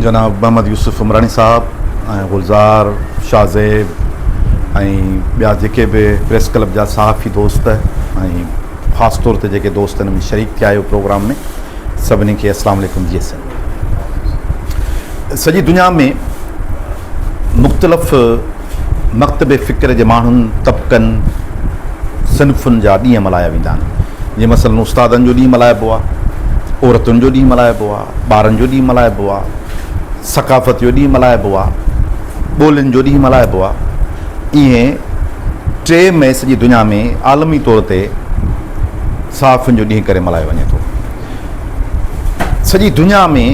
جناب محمد يوسف عمراڻي صاحب ۽ گلزار شاهه زيب ۽ ٻيا جيڪي به پريس ڪلب جا صحافي دوست ۽ خاص طور تي جيڪي دوست هن ۾ شريڪ ٿيا آهيو پروگرام ۾ سڀني کي السلام عليڪم جي سنڌ سڄي دنيا ۾ مختلف مڪتب فڪر جي ماڻهن طبقن صنفن جا ڏينهن ملهايا ويندا آهن جيئن مثلاً استادن جو ڏينهن ملهائبو آهي عورتن جو ڏينهن ملهائبو آهي ٻارن جو ڏينهن ملهائبو آهي ثقافت جو ڏينهن ملهائبو آهي ٻولين جو ڏينهن ملهائبو آهي ائين 3 مئي سڄي دنيا ۾ عالمي طور تي صحافين جو ڏينهن ڪري ملهايو وڃي ٿو. سڄي دنيا ۾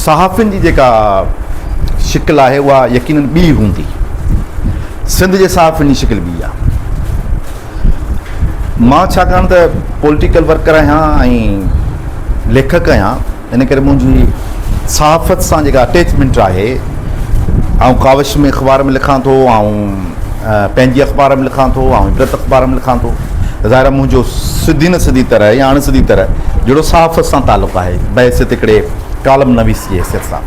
صحافين جي جيڪا شڪل آهي اها يقينن ٻي هوندي. سنڌ جي صحافين جي شڪل ٻي آهي. مان ڇاڪاڻ ته پوليٽيڪل ورڪر آهيان ۽ ليکڪ آهيان ان ڪري منهنجي صحافت سان جيڪا اٽيچمينٽ آهي آئون ڪاوش ۾ اخبار ۾ لکان ٿو آئون پنهنجي اخبار ۾ لکان ٿو آئون عبرت اخبار ۾ لکان ٿو ته ظاهر آهي منهنجو سڌي نه سڌي طرح يا اڻ سڌي طرح جهڙو صحافت سان تعلق آهي بحيثيت هڪڙي ڪالم نويس جي حيثيت سان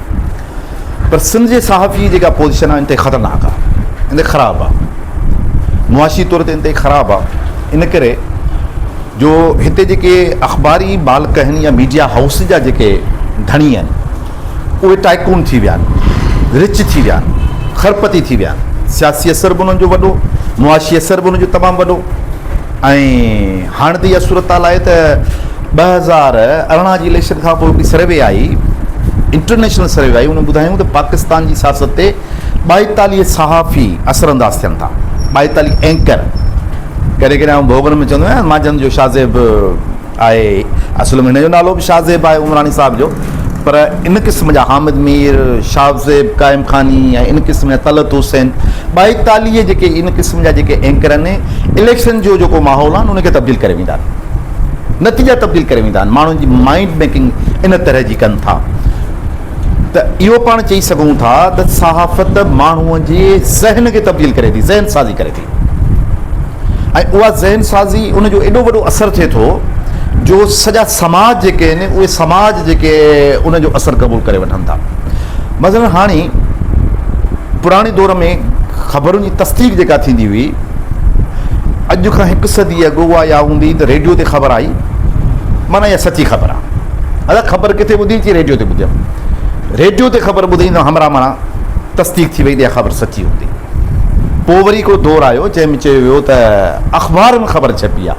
پر سنڌ جي صحافي جي جيڪا پوزيشن آهي انتهائي خطرناڪ آهي انتهائي خراب آهي معاشي طور تي انتهائي خراب آهي ان ڪري جو هتي جيڪي اخباري مالڪ آهن يا ميڊيا هائوس جا جيڪي ڌڻي آهن اهي ٽائيڪون ٿي ويا آهن، رچ ٿي ويا آهن، خرپتي ٿي ويا آهن، سياسي اثر به انهن جو وڏو، معاشي اثر به انهن جو تمام وڏو ۽ هاڻ ته اها صورتحال آهي ته 2018 جي اليڪشن کان پوء هڪڙي سروي آئي، انٽرنيشنل سروي آئي، انهن ٻڌايو ته پاڪستان جي سياست تي 42 صحافي اثر انداز ٿين ٿا، 42 اينڪر. ڪڏهن ڪڏهن آئون ڀوڳن ۾ چوندو آهيان مانجهند جو شاهزيب آهي اصل ۾ هن جو نالو به شاهزيب آهي عمراڻي صاحب جو پر ان قسم جا حامد مير شاهزيب قائم خاني ۽ ان قسم جا طلعت حسين 42 جيڪي ان قسم جا جيڪي اينڪر آهن اليڪشن جو جيڪو ماحول آهي ان کي تبديل ڪري ويندا آهن نتيجا تبديل ڪري ويندا آهن ماڻهن جي مائنڊ ميڪنگ ان طرح جي ڪن ٿا ته اهو پاڻ چئي سگهون ٿا ته صحافت ماڻهوء جي ذهن کي تبديل ڪري ٿي ذهن سازي ڪري ٿي ۽ اها ذهن سازي ان جو ايڏو وڏو اثر ٿئي ٿو جو سڄا سماج جيڪي آهن اهي سماج جيڪي ان جو اثر قبول ڪري وٺن ٿا مثلا هاڻي پراڻي دور ۾ خبرن جي تصديق جيڪا ٿيندي هئي اڄ کان هڪ صدي اڳ اها اها هوندي ته ريڊيو تي خبر آئي معنيٰ اها سچي خبر آهي ادا خبر ڪٿي ٻڌي چي ريڊيو تي ٻڌيم ريڊيو تي خبر ٻڌي ته همراهه معنيٰ تصديق ٿي وئي ته اها خبر سچي هوندي پوء وري هڪڙو دور آيو جنهن ۾ چيو ويو ته اخبار ۾ خبر ڇپي آهي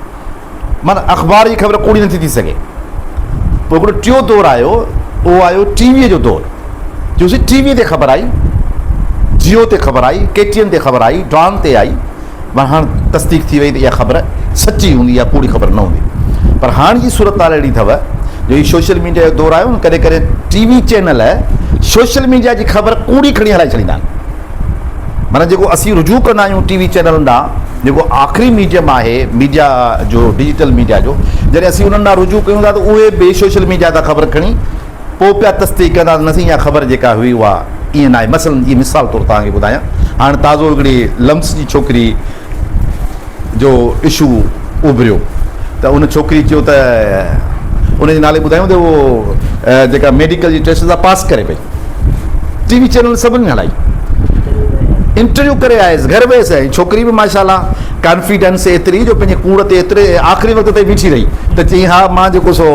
معنيٰ اخبار جي خبر ڪوڙي نٿي ٿي سگهي. پوء هڪڙو ٽيون دور آيو اهو آيو ٽي ويء جو دور. چيوسين ٽي ويء تي خبر آئي، جيو تي خبر آئي، ڪي ٽي اين تي خبر آئي، ڊان تي آئي، معنيٰ هاڻ تصديق ٿي وئي ته اها خبر سچي هوندي يا ڪوڙي خبر نه هوندي. پر هاڻ جي صورتحال اهڙي اٿو جو هي سوشل ميڊيا جو دور آيو نه ڪڏهن ڪڏهن ٽي وي چينل سوشل ميڊيا جي خبر ڪوڙي کڻي هلائي ڇڏيندا آهن. معنيٰ جيڪو اسين رجوع ڪندا آهيون ٽي وي چينلن ڏانهن جيڪو آخري ميڊيم آهي ميڊيا جو ڊجيٽل ميڊيا جو جڏهن اسين انهن ڏانهن رجوع ڪيون ٿا ته اهي به سوشل ميڊيا تان خبر کڻي پوء پيا تصديق ڪندا ته نه سائين اها خبر جيڪا هئي اها ائين ناهي مثلاً جيئن مثال طور توهان کي ٻڌايان هاڻ تازو هڪڙي لمس جي ڇوڪري جو اشو اڀريو ته ان ڇوڪري چيو ته ان جي نالي ٻڌايون ته اهو جيڪا ميڊيڪل جي ٽيسٽ سا پاس ڪري پئي ٽي وي چينل سڀني هلائي انٽرويو ڪري آيس گهر ويس ۽ ڇوڪري به ماشاء الله ڪانفيڊنس ايتري جو پنهنجي ڪوڙ تي ايتري آخري وقت تائين بيٺي رهي ته چيائين ها مان جيڪو سو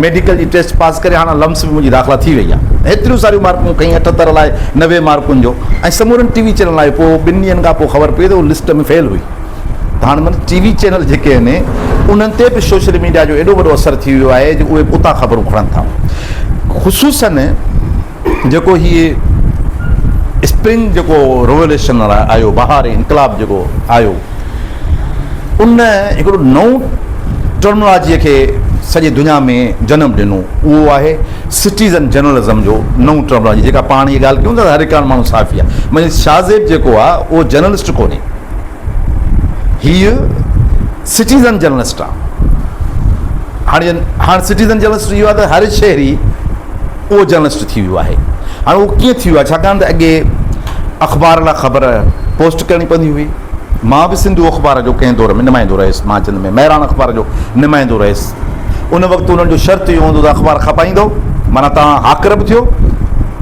ميڊيڪل جي ٽيسٽ پاس ڪري هاڻ لمس ۾ منهنجي داخلا ٿي وئي آهي ايتريون ساريون مارڪون کئين 78 لاء 90 مارڪن جو ۽ سمورن ٽي وي چينل لاء پوء ٻن ڏينهن کان پوء خبر پئي ته هو لسٽ ۾ فيل هئي ته هاڻي مطلب ٽي وي چينل جيڪي آهن انهن تي به سوشل ميڊيا جو ايڏو وڏو اثر ٿي ويو آهي جو اهي به اتان خبرون کڻن ٿا خصوصن جيڪو هي اسپرنگ جيڪو ريولوشن آيو بهار انقلاب جيڪو آيو ان هڪڙو نئون ٽرمنالاجيء کي سڄي دنيا ۾ جنم ڏنو اهو آهي سٽيزن جرنلزم جو نئون ٽرمنالاجي جيڪا پاڻ اها ڳالهه ڪيون ٿا ته هر هڪ ماڻهو صحافي آهي معني شاهزيب جيڪو آهي اهو جرنلسٽ ڪونهي هيء سٽيزن جرنلسٽ آهي هاڻي هاڻ سٽيزن جرنلسٽ اهو آهي ته هر شهري اهو جرنلسٽ ٿي ويو آهي هاڻي اهو ڪيئن ٿي ويو آهي ڇاڪاڻ ته اڳي اخبار لاء خبر پوسٽ ڪرڻي پوندي هئي مان به سنڌو اخبار جو ڪنهن دور ۾ نمائندو رهيس، مان چند ۾ مهراڻ اخبار جو نمائندو رهيس. ان وقت انهن جو شرط اهو هوندو ته اخبار کپائيندؤ معنيٰ توهان هاڪر به ٿيو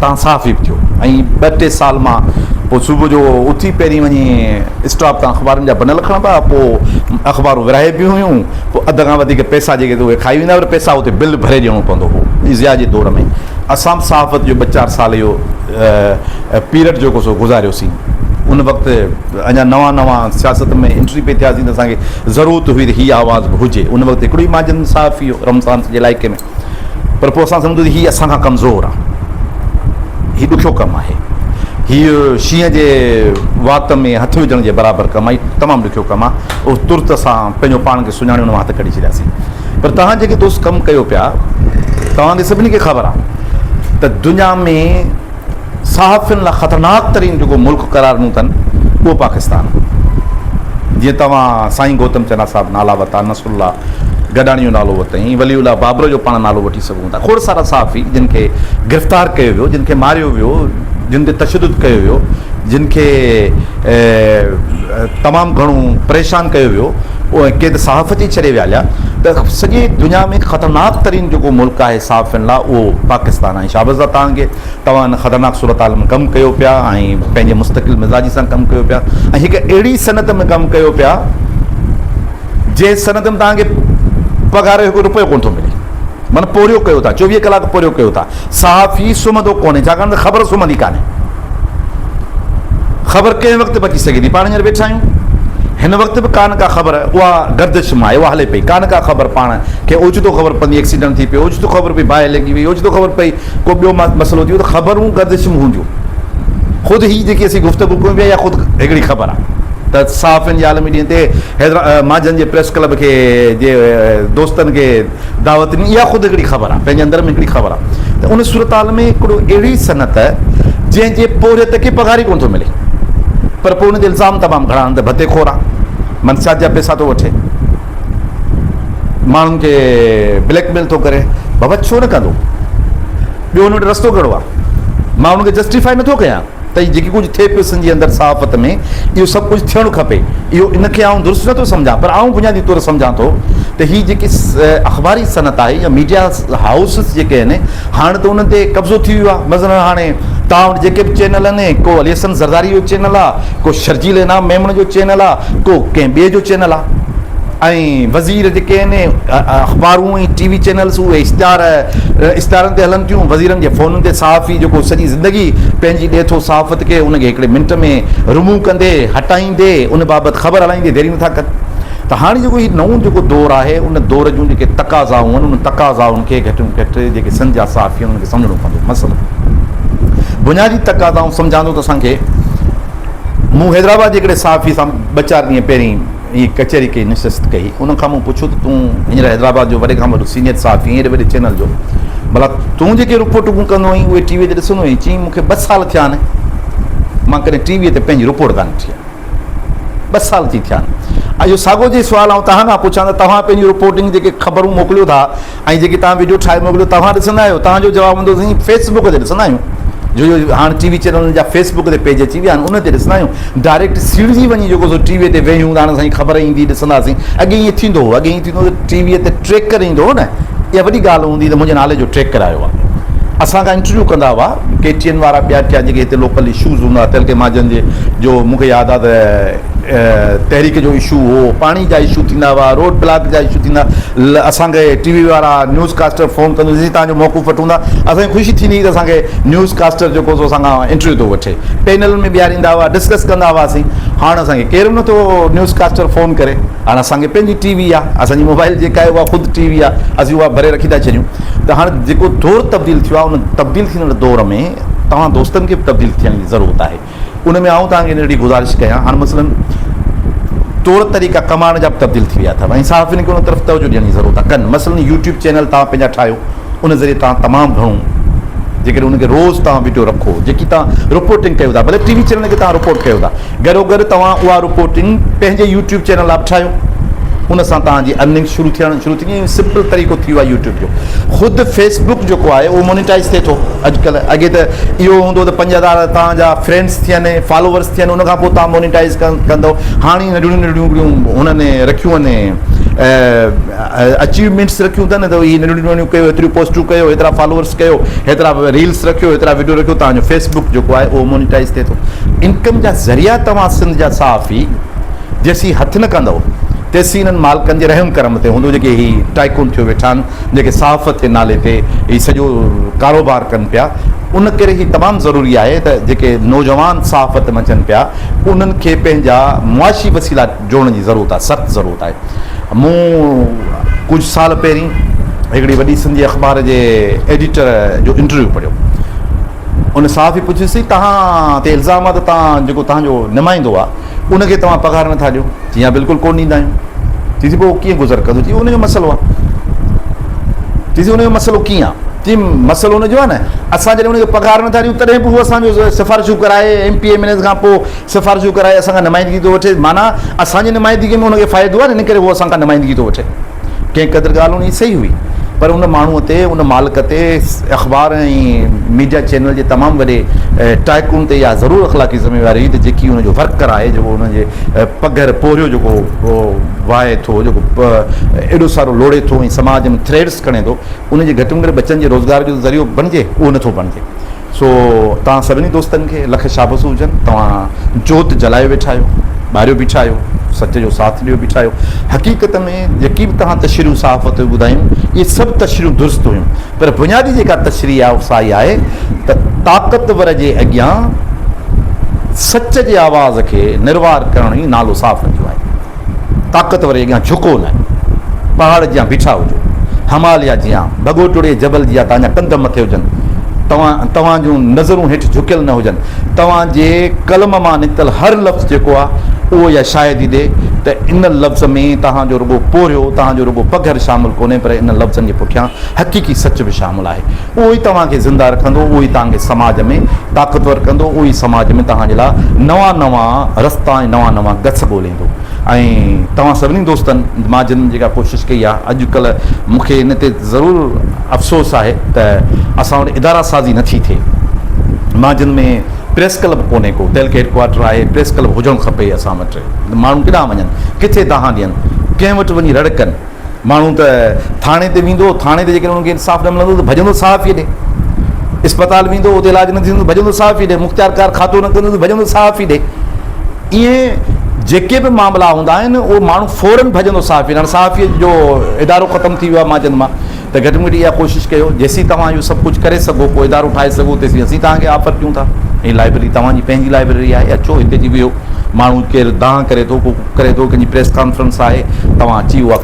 توهان صحافي به ٿيو ۽ ٻه ٽي سال مان پوء صبح جو اٿي پهرين وڃي اسٽاپ تان اخبارن جا بنل کڻبا پوء اخبارون ورهائبيون هيون پوء اڌ کان وڌيڪ پئسا جيڪي اهي کائي ويندا پر پئسا اتي بل ڀري ڏيڻو پوندو هو ضياء جي دور ۾ اسان به صحافت جو ٻه چار سال اهو پيرڊ جيڪو سو گذاريوسين ان وقت اڃا نوان نوان سياست ۾ انٽري پئي ٿياسين ته اسان کي ضرورت هئي ته هي آواز به هجي ان وقت هڪڙو ئي مهاجن صحافي هو رمضان سڄي علائقي ۾ پر پوء اسان سمجهو ته هي اسان کان ڪمزور آهي هي ڏکيو ڪم آهي هي شينهن جي وات ۾ هٿ وجهڻ جي برابر ڪم آهي تمام ڏکيو ڪم آهي اهو ترت اسان پنهنجو پاڻ کي سڃاڻي ان مان هٿ ڪڍي ڇڏياسين پر توهان جيڪي دوست ڪم ڪيو پيا توهان کي سڀني کي خبر آهي ته دنيا ۾ صحافين لاء خطرناڪ ترين جيڪو ملڪ قرار ڏنو اٿن اهو پاڪستان آهي. جيئن توهان سائين گوتم چنا صاحب نالا ورتا، نصر الله گڏاڻي جو نالو ورتائين، ولي الله بابر جو پاڻ نالو وٺي سگهون ٿا. کوڙ سارا صحافي جن کي گرفتار ڪيو ويو، جن کي ماريو ويو، جن تي تشدد ڪيو ويو، جن کي تمام گهڻو پريشان ڪيو ويو ۽ ڪي ته صحافت ئي ڇڏي ويا هليا ته سڄي دنيا ۾ خطرناڪ ترين جيڪو ملڪ آهي صحافين لاء اهو پاڪستان آهي. شابس آهي توهان کي توهان ان خطرناڪ صورتحال ۾ ڪم ڪيو پيا ۽ پنهنجي مستقل مزاجي سان ڪم ڪيو پيا ۽ هڪ اهڙي صنعت ۾ ڪم ڪيو پيا جنهن صنعت ۾ توهان کي پگهار جو هڪ روپيو ڪونه ٿو ملي معنيٰ پورهيو ڪيو ٿا چوويهه ڪلاڪ پورهيو ڪيو ٿا صحافي سمهندو ڪونهي ڇاڪاڻ ته خبر سمهندي ڪانهي خبر ڪنهن وقت به اچي سگهي ٿي پاڻ هينئر ويٺا آهيون هن وقت به ڪا نه ڪا خبر اها گردش مان آهي اها هلي پئي ڪا نه ڪا خبر پاڻ کي اوچتو خبر پوندي ايڪسيڊنٽ ٿي پيو اوچتو خبر پئي باهه لڳي وئي اوچتو خبر پئي ڪو ٻيو مسئلو ٿي ويو ته خبرون گردش ۾ هونديون. خود هي جيڪي اسين گفتگو ڪيون پيا اها خود هڪڙي خبر آهي ته صحافين جي عالمي ڏينهن تي حيدر مانجهند جي پريس ڪلب کي جي دوستن کي دعوت ڏني اها خود هڪڙي خبر آهي پنهنجي اندر ۾ هڪڙي خبر آهي ته ان صورتحال ۾ هڪڙو اهڙي صنعت جنهن جي پورهيت کي پگهار ئي ڪونه ٿو ملي پر پوء ان تي الزام تمام گهڻا آهن ته ڀتي خور آهي منشيات جا پئسا ٿو وٺي ماڻهن کي بليڪ ميل ٿو ڪري بابا ڇو نه ڪندو ٻيو هن وٽ رستو ڪهڙو آهي مان هن کي جسٽيفائي نٿو ڪيان ته جيڪي ڪجهه ٿئي پيو سنڌ جي اندر صحافت ۾ اهو سڀ ڪجهه ٿيڻ کپي اهو ان کي آئون درست نٿو سمجهان پر آئون بنيادي طور سمجهان ٿو ته هي جيڪي اخباري صنعت آهي يا ميڊيا هائوسز جيڪي آهن هاڻ ته انهن تي قبضو ٿي ويو آهي مثلاً هاڻي توهان وٽ جيڪي به چينل آهن ڪو علي حسن زرداري جو چينل آهي ڪو شرجيل انعام ميمڻ جو چينل آهي ڪو ڪنهن ٻئي جو چينل آهي ۽ وزير جيڪي آهن اخبارون ۽ ٽي وي چينلز اهي اشتهار اشتهارن تي هلن ٿيون وزيرن جي فونن تي صحافي جيڪو سڄي زندگي پنهنجي ڏي ٿو صحافت کي ان کي هڪڙي منٽ ۾ رمو ڪندي هٽائيندي ان بابت خبر هلائيندي ديري نٿا ڪن ته هاڻي جيڪو هي نئون جيڪو دور آهي ان دور جون جيڪي تقاضائون آهن انهن تقاضائن کي گهٽ ۾ گهٽ جيڪي سنڌ جا صحافي آهن انهن کي سمجهڻو پوندو مثلا بنيادي تقاضائون سمجهان ٿو ته اسان کي مون حيدرآباد جي هڪڙي صحافي سان ٻه چار ڏينهن پهرين ائين ڪچهري ڪئي نشست ڪئي ان کان مون پڇيو ته تون هينئر حيدرآباد جو وڏي کان وڏو سينيئر صحافي آهين ايڏي وڏي چينل جو ڀلا تون جيڪي رپورٽون ڪندو آهين اهي ٽي وي تي ڏسندو آهين چيائين مون کي ٻه سال ٿيا آهن مان ڪڏهن ٽي وي تي پنهنجي رپورٽ ڪانه ڏٺي آهي ٻه سال ٿي ٿيا آهن اهو ساڳو جي سوال آئون توهان کان پڇان ته توهان پنهنجي رپورٽنگ جيڪي خبرون موڪليو ٿا ۽ جيڪي توهان وڊيو ٺاهي موڪليو توهان ڏسندا آهيو توهان جو جواب هوندو سائين فيس بڪ تي ڏسندا آهيون جو هاڻ ٽي وي چينلن جا فيس بڪ تي پيج اچي ويا آهن ان تي ڏسندا آهيون ڊائريڪٽ سيڙجي وڃي جيڪو سو ٽي وي تي ويهون ته هاڻ سائين خبر ايندي ڏسنداسين اڳي ائين ٿيندو هو اڳي ائين ٿيندو هو ٽي وي تي ٽريڪر ايندو هو نه اها وڏي ڳالهه هوندي ته منهنجي نالي جو ٽريڪر آيو آهي اسان کان انٽرويو ڪندا هئا ڪي ٽي اين وارا ٻيا ٽيا جيڪي هتي لوڪل اشوز هوندا هئا تعلقي مهاجن جي جو مون کي ياد آهي ته تحريڪ جو اشو هو پاڻي جا اشو ٿيندا هئا روڊ بلاڪ جا اشو ٿيندا اسان کي ٽي وي وارا نيوز ڪاسٽر فون ڪندو جي تان جو موقف وٺون ٿا اسان کي خوشي ٿيندي ته اسان کي نيوز ڪاسٽر جيڪو سو اسان کان انٽرويو ٿو وٺي پينل ۾ بيهاريندا هئا ڊسڪس ڪندا هئاسين هاڻ اسان کي ڪير به نٿو نيوز ڪاسٽر فون ڪري هاڻ اسان کي پنهنجي ٽي وي آهي اسان جي موبائل جيڪا آهي اها خود ٽي وي آهي اسين اها ڀري رکي ٿا ڇڏيون ته هاڻ جيڪو دور تبديل ٿيو آهي ان تبديل ٿيندڙ دور ۾ توهان دوستن کي به تبديل ٿيڻ جي ضرورت آهي ان ۾ آئون توهان کي ننڍڙي گذارش ڪيان هاڻ مثلاً طور طريقا ڪمائڻ جا به تبديل ٿي ويا اٿو ۽ صحافين کي ان طرف توجه ڏيڻ جي ضرورت آهي ڪن مثلاً يوٽيوب چينل توهان پنهنجا ٺاهيو ان ذريعي توهان تمام گهڻو جيڪڏهن ان کي روز توهان وڊيو رکو جيڪي توهان رپورٽنگ ڪيو ٿا ڀلي ٽي وي چينل کي توهان رپورٽ ڪيو ٿا گڏوگڏ توهان اها رپورٽنگ پنهنجي يوٽيوب چينل لاء به ٺاهيو ان سان توهان جي ارننگ شروع ٿيڻ شروع ٿيندي ۽ سمپل طريقو ٿي ويو آهي يوٽيوب جو خود فيسبوڪ جيڪو آهي اهو مونيٽائز ٿئي ٿو اڄڪلهه اڳي ته اهو هوندو ته 5000 توهان جا فرينڊس ٿين فالوورس ٿين ان کان پوء توهان مونيٽائز ڪندو هاڻي ننڍڙيون ننڍڙيون هڪڙيون هنن رکيون آهن اچيومينٽس رکيون اٿن ته هي ننڍڙيون ننڍڙيون ڪيو هيتريون پوسٽون ڪيو هيترا فالوورس ڪيو هيترا ريلس رکيو هيترا وڊيو رکيو توهان جو فيس بڪ جيڪو آهي اهو مونيٽائز ٿئي ٿو انڪم جا ذريعا توهان سنڌ جا صحافي جيسين هٿ نه ڪندو تيسين انهن مالڪن جي رحم ڪرم تي هوندو جيڪي هي ٽائيڪون ٿيو ويٺا آهن جيڪي صحافت جي نالي تي هي سڄو ڪاروبار ڪن پيا ان ڪري هي تمام ضروري آهي ته جيڪي نوجوان صحافت ۾ اچن پيا انهن کي پنهنجا معاشي وسيلا جوڙڻ جي ضرورت آهي سخت ضرورت آهي مون ڪجهه سال پهرين هڪڙي وڏي سنڌي اخبار جي ايڊيٽر جو انٽرويو پڙهيو ان صحافي پڇيس توهان تي الزام آهي ته توهان جيڪو توهان جو نمائندو آهي ان کي توهان پگهار نٿا ڏيو چي ها بلڪل ڪون ڏيندا آهيون چي پوء ڪيئن گذر ڪندو چي ان جو مسئلو آهي چي ان جو مسئلو ڪيئن آهي چي مسئلو ان جو آهي نه اسان جڏهن ان کي پگهار نٿا ڏيون تڏهن به هو اسان جو سفارشون ڪرائي M P M N As کان پوء سفارشون ڪرائي اسان کان نمائندگي ٿو وٺي معنيٰ اسان جي نمائندگي ۾ ان کي فائدو آهي نه ان ڪري هو اسان کان نمائندگي ٿو وٺي ڪنهن قدر ڳالهه ان جي صحيح هئي پر ان ماڻهوء تي ان مالڪ تي اخبار ۽ ميڊيا چينل جي تمام وڏي ٽائڪون تي اها ضرور اخلاقي ذميواري هئي ته جيڪي ان جو ورڪر آهي جيڪو ان جي پگهر پورهيو جيڪو وهائي ٿو جيڪو ايڏو سارو لوڙي ٿو ۽ سماج ۾ ٿريڊس کڻي ٿو ان جي گهٽ ۾ گهٽ ٻچن جي روزگار جو ذريعو بڻجي اهو نٿو بڻجي. سو توهان سڀني دوستن کي لک شابسون هجن توهان جوت جلايو ويٺا آهيو ٻاريو بيٺا آهيو سچ جو ساٿ ڏيو بيٺا آهيو حقيقت ۾ جيڪي به توهان تشريحون صحافت جون ٻڌايون اهي سڀ تشريحون درست هيون پر بنيادي جيڪا تشريح آهي سا اها آهي ته طاقتور جي اڳيان سچ جي آواز کي نروار ڪرڻ ئي نالو صحافت جو آهي طاقتور جي اڳيان جهڪو نه، پهاڙ جيان بيٺا هجو، هماليا جيان، ڀڳوٽڙي جبل جيان توهان جا ڪنڌ مٿي هجن، توهان توهان جون نظرون هيٺ جهڪيل نه هجن، توهان جي قلم مان نڪتل هر لفظ جيڪو آهي اهو اها شاهدي ڏي ته ان لفظ ۾ توهان جو رڳو پورهيو، توهان جو رڳو پگهر شامل ڪونهي پر ان لفظن جي پٺيان حقيقي سچ به شامل آهي. اهو ئي توهان کي زنده رکندو، اهو ئي توهان کي سماج ۾ طاقتور ڪندو، اهو ئي سماج ۾ توهان جي لاء نوان نوان رستا ۽ نوان نوان گس ڳوليندو ۽ توهان سڀني دوستن مان جن جيڪا ڪوشش ڪئي آهي اڄ ڪلهه مون کي ان تي ضرور افسوس آهي ته اسان وٽ ادارا سازي نه ٿي ٿئي مان جن ۾ پريس ڪلب ڪونهي ڪو تعلقي هيڊ ڪوارٽر آهي پريس ڪلب هجڻ کپي اسان وٽ ماڻهو ڪيڏانهن وڃن ڪٿي دانهن ڏين ڪنهن وٽ وڃي رڙ ڪن ماڻهو ته ٿاڻي تي ويندو، ٿاڻي تي جيڪڏهن ان کي انصاف نه ملندو ته ڀڄندو صحافيء ڏي. اسپتال ويندو، اتي علاج نه ٿيندو ته ڀڄندو صحافيء ڏي. مختيارڪار کاتو نه ڪندو ته ڀڄندو صحافي ڏي. ائين جيڪي به معاملا هوندا آهن، اهو ماڻهو فوراً ڀڄندو صحافي ڏي. هاڻي صحافيء جو ادارو ختم ٿي ويو آهي، مان چوندو مان ته گهٽ ۾ گهٽ اها ڪوشش ڪيو، جيسين توهان اهو سڀ ڪجهه ڪري سگهو، ڪو ادارو ٺاهي سگهو، تيسين اسين توهان کي آفر ڏيون ٿا. هي لائبريري توهان جي پنهنجي لائبريري آهي، اچو هتي اچي ويهو. ماڻهو ڪير دانهن ڪري ٿو، ڪو ڪري ٿو، ڪنهن جي پريس ڪانفرنس آهي، توهان اچي اها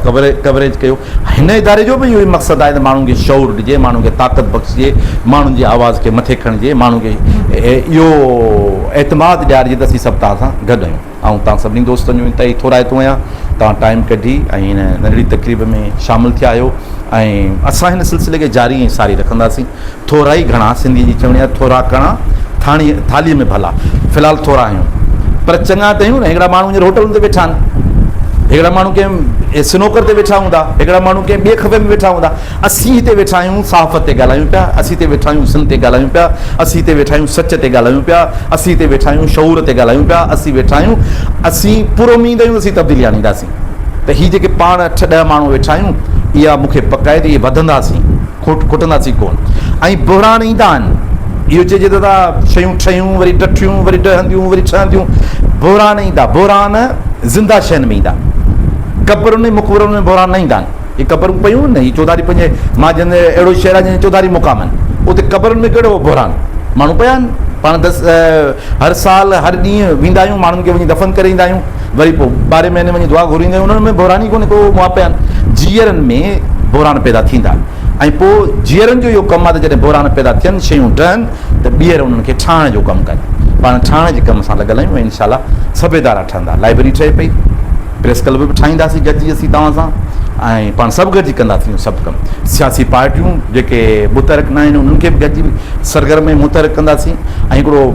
ڪوريج ڪيو. هن اداري جو به اهو ئي مقصد آهي ته ماڻهن کي شعور ڏجي، ماڻهن کي طاقت بخشجي، ماڻهن جي آواز کي مٿي کڻجي، ماڻهن کي اهو اعتماد ڏيارجي ته اسين سڀ توهان سان گڏ آهيون. آئون توهان سڀني دوستن جو انتهائي ٿورائتو آهيان، توهان ٽائيم ڪڍي ۽ هن ننڍڙي تقريب ۾ شامل ٿيا آهيو ۽ اسان هن سلسلي کي جاري ۽ ساري رکنداسين. ٿورا ئي گهڻا، سنڌيء جي چوڻي آهي ٿورا ڪڻا ٿاڻي ٿالهيء ۾ ڀلا. في الحال ٿورا آهيون پر چڱا ته آهيون نه. هڪڙا ماڻهو هينئر هوٽلن تي ويٺا آهن، هڪڙا ماڻهو ڪنهن سنوڪر تي ويٺا هوندا، هڪڙا ماڻهو ڪنهن ٻئي کفي ۾ ويٺا هوندا. اسين هتي ويٺا آهيون صحافت تي ڳالهايون پيا، اسين هتي ويٺا آهيون سنڌ تي ڳالهايون پيا، اسين هتي ويٺا آهيون سچ تي ڳالهايون پيا، اسين هتي ويٺا آهيون شعور تي ڳالهايون پيا، اسين ويٺا آهيون اسين پراميد آهيون اسين تبديلي آڻينداسين. ته هي جيڪي پاڻ اٺ ڏهه ماڻهو ويٺا آهيون اها مون کي پڪ آهي ته اهي وڌنداسين. کوٽ کٽنداسين ڪونه ۽ بحران ايندا آهن. اهو چئجي ته دا شيون ٺهيون وري ڊٺيون وري ڊهنديون وري ٺهنديون. بحران ايندا، بحران زنده شين ۾ ايندا. قبرن ۽ مقبرن ۾ بحران نه ايندا آهن. هي قبرون پيون آهن نه، هي چوڌاري پنهنجي مان جن اهڙو شهر آهي جنهن جي چوڌاري مقام آهن. اتي قبرن ۾ ڪهڙو بحران؟ ماڻهو پيا آهن. پاڻ دس هر سال هر ڏينهن ويندا آهيون ماڻهن کي وڃي دفن ڪري ايندا آهيون. وري پوء ٻارهين مهيني وڃي دعا گهريندا آهيون انهن ۾ بحران ئي ڪونهي ڪو مئا پيا آهن جيئرن ۾ بحران پيدا ٿيندا ۽ پوء جيئرن جو اهو ڪم آهي ته جڏهن بحران پيدا ٿين شيون ڊهن ته ٻيهر انهن کي ٺاهڻ جو ڪم ڪن پاڻ ٺاهڻ جي ڪم سان لڳل آهيون ۽ انشاء الله سڀ ادارا ٺهندا لائبريري ٺهي پئي پريس ڪلب به ٺاهينداسين گڏجي اسين توهان سان ۽ پاڻ سڀ گڏجي ڪنداسين اهو سڀ ڪم سياسي پارٽيون جيڪي متحرڪ نه آهن انهن کي به گڏجي سرگرم ۽ متحرڪ ڪنداسين ۽ هڪڙو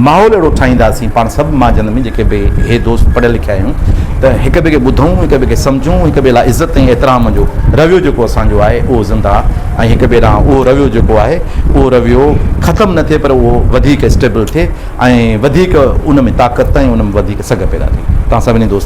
ماحول اهڙو ٺاهينداسين پاڻ سڀ ماجن ۾ جيڪي به هي دوست پڙهيل لکيا آهيون ته هڪ ٻئي کي ٻڌون هڪ ٻئي کي سمجهون هڪ ٻئي لاء عزت ۽ احترام جو رويو جيڪو اسان جو آهي اهو زنده ۽ هڪ ٻئي ڏانهن اهو رويو جيڪو آهي اهو رويو ختم نه ٿئي پر اهو وڌيڪ اسٽيبل ٿئي ۽ وڌيڪ ان ۾ طاقت ۽ ان ۾ وڌيڪ سگهه پيدا ٿئي. توهان سڀني دوستن.